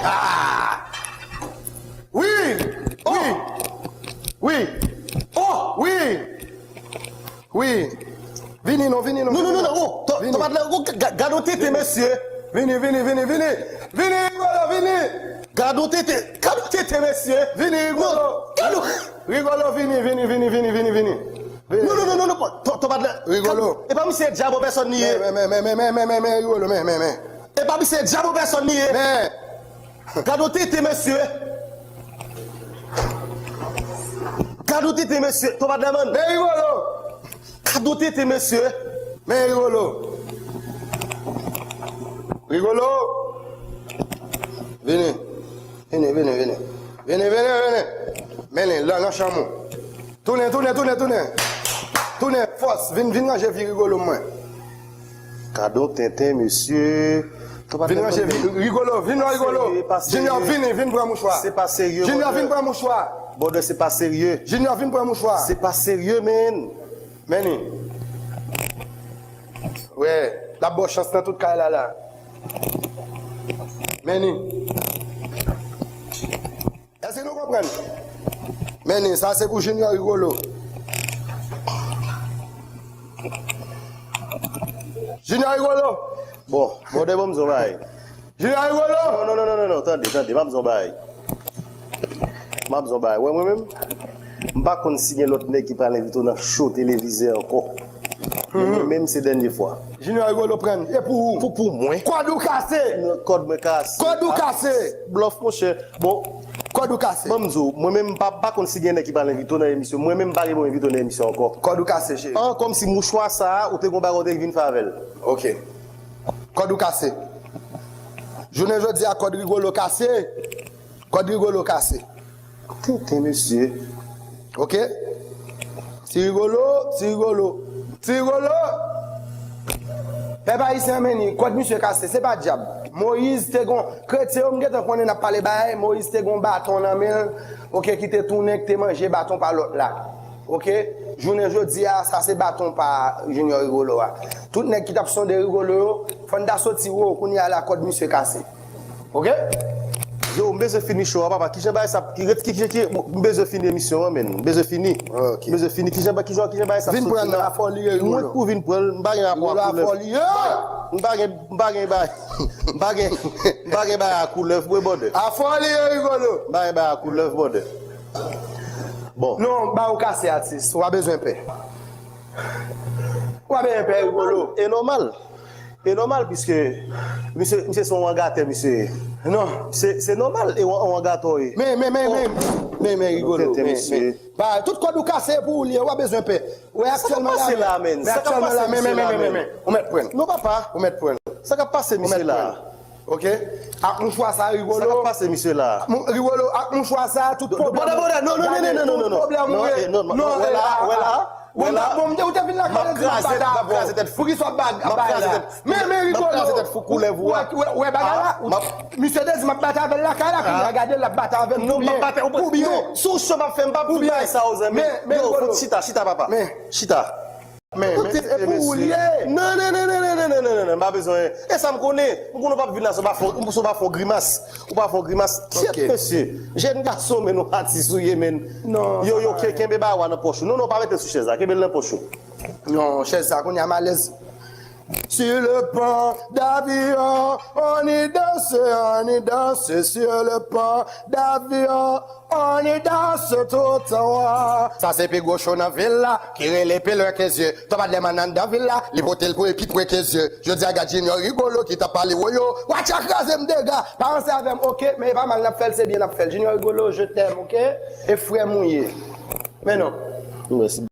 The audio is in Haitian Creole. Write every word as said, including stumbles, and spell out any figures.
Ah! Wi! Wi! Wi! Oh! Wi! Wi! Vini non, vini non. Non, non, non, non. Oh, to, vini. To pat la, oh, ga-, ga-, gad yon tenten, mesye. Vini, vini, vini, vini. Vini, Rigolo, vini. Gad yon tenten, gad yon tenten, mesye. Vini, Rigolo. Non, gad yon Rigolo, vini, vini, vini, vini, vini, vini. Vini. Non, non, non, non, non, to, to pat la. Rigolo. E pa misye dyab an pèsòn li ye. Men, men, men, Rigolo, men, men, men, Rigolo, men, men, men. E pa misye dyab an pèsòn li ye. Men. Gad yon tenten, mesye. Gad yon tenten, mesye. To pat la, man. Men Rigolo. Gad yon tenten, mesye. Men Rigolo. Rigolo. Vini. Vini, vini, vini. Vini, vini, vini. Men li, lan, lan chanm ou. Tounen, tounen, tounen, tounen. Tounen, fòs. Vin, vin ranje vi Rigolo mwen. Gad yon tenten, mesye. To pa Vin ranje vi Rigolo, vin non, Rigolo. Serye, pa serye. Junior, vini, vin pran mouchwa. Se pa serye, Junior, brother. Vin pran mouchwa. Brother, se pa serye. Junior, vin pran mouchwa. Se pa serye, man. Men li. Wè, l ap ba w chans nan tout kay la, la. Men li. Èske nou konprann? Men li, sa se pou Junior Rigolo. Junior Rigolo. Bon, brother, ban m di w yon bagay. Junior Rigolo. Non, non, non, non, non, non, tande, tande, m ap di w yon bagay. M ap di w yon bagay. Wè, mwen menm, m pa konn si gen lòt nèg ki pral envite w nan show televize ankò. Men mwen menm, se dènye fwa. Junior Rigolo pran. E pou ou? Pou, pou mwen. Kòd ou kase. Non, kòd mwen kase. Kòd ou kase. Blòf, monchè. Bon, kòd ou kase. Ban m di w, mwen menm, m pa, pa konn si gen nèg ki pral envite w nan emisyon. Mwen menm, m pa gen pou m envite w nan emisyon ankò. Kòd ou kase, cheri. An, kòmsi mouchwa sa a, ou te gen yon bagay ou te vin fè avè l. Ok. Kòd ou kase. Jounen jodi a, kòd Rigolo kase. Kòd Rigolo kase. Tenten, mesye. Ok? Ti Rigolo, Ti Rigolo, Ti Rigolo! Pèp ayisyen an, men li, kòd misye kase, se pa dyab. Moyiz te gon, kretyen yo, m gentan konnen n ap pale bagay, Moyiz te gon baton nan men l, ok, ki te tounen, ki te manje baton pa lòt la. Ok? Jounen jodi a, sa se baton pa Junior Rigolo a. Tout nèg ki t ap sonde Rigolo yo, fò n ta soti wo, kounye a la, kòd misye kase. Ok? Yo, m bezwen fini show a, papa. Kijan bagay sa, ki, ki, ki, ki, m bezwen fini emisyon an, men. M bezwen fini. Ok. M bezwen fini. Kijan ba-, kijan, kijan bagay sa soti la? Vin pran nan afòli, Rigolo. Mwen pou vin pran l, m pa gen rapò ak koulèv. Afòli, yo! M pa gen, m pa gen bagay. M pa gen, m pa gen bagay ak koulèv, mwen, brother. Afòli, Rigolo. M pa gen bagay ak koulèv, brother. Bon. Non, ba ou kase, atis. Ou pa bezwen pè. Ou pa bezwen pè, Rigolo. E nòmal. E nòmal, piske misye, misye se yon wangatè, misye ye. Non. Se, se nòmal, e wan-, wangatè w ye. Men, men, men, men, men, men, Rigolo, men, men. Ba, tout kòd ou kase pou ou li ye, ou pa bezwen pè. Ou wè aktyèlman la, men, men, men, men, men, ou mèt pran. Non, papa. Ou mèt pran. Sa k ap pase misye la? Ok? Ak mouchwa sa, Rigolo. Sa k ap pase misye la? Mou-, Rigolo, ak mouchwa sa, tout pwoblèm ou. Brother, brother, non, non, non, non, non, non, non, non, non, non, non, wè la, wè la. Wè la, bon, m te, ou te vin lakay, ou di m ap bat avè w. Poukisa w ap bat, bay la? Men, men, Rigolo. M ap kraze tèt fou koulèv ou a. Ou wè, wè bagay la? Misye te di m ap bat avè l lakay la, kounye a gade l ap bat avè m pou byen. Pou byen. Si w cho m ap fè, m p ap fè bagay sa yo, zanmi. Yo, fò chita, chita, papa. Chita. Men, men, se pou ou l ye. Non, non, non, non, m pa bezwen. E sa m konnen. M konnen w p ap vin la, si w pa fè, si w pa fè grimas. Ou pa fè w grimas. Kyèt, mesye. Jèn gason, men, ou atis ou ye, men. Yo, yo, kenbe bagay w a nan pòch ou. Non, non, pa mete l sou chèz la. Kenbe l nan pòch ou. Non, chèz sa, kounye a m alèz. Sur le pont d'Avion, on y danse, on y danse sur le pont d'Avion, on y danse tout en haut. Sa se pi gwo cho nan vil la, ki rele pi lwen ke zye. Twa bat lè man anndan vil la, li pote l pou pi pre ke zye. Jodi a gad Junior Rigolo ki t ap pale woyo. Watcha kraze m dega. Pa ranse avè m, ok? Men e pa mal n ap fè l, se byen n ap fè l. Junior Rigolo, je t'aime, ok? E frè m ou ye. Men non. Mèsi.